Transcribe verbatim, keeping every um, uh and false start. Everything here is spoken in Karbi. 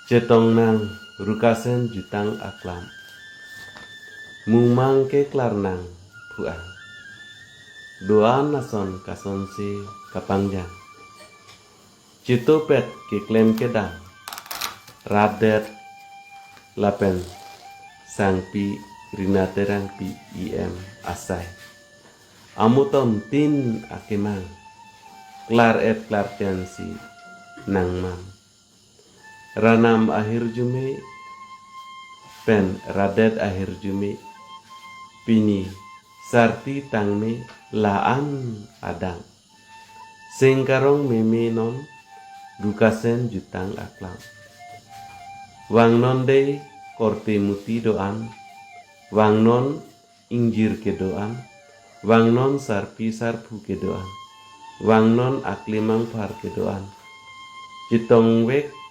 Chetong nang Rukasen jutang aklam. Mungmang ke klar nang phu-an. Do-an ason kasonsi kapangjang. Chitopet keklem kedam. Rat det lapen sangpi Rina Terangpi E M asai. Amuton tin akemang. Klar et klar tensi nangman. Ranam ahirjume pen rat det ahirjume. Pini sarti tangme la-an adang. Sengkarong meme non Rukasen jutang aklam. Vangnon de korte muti do-an. Vangnon ingjir kedo-an. Vangnon sarpi sarphu kedo-an. Vangnon aklimang phar kedo-an. Chetongvek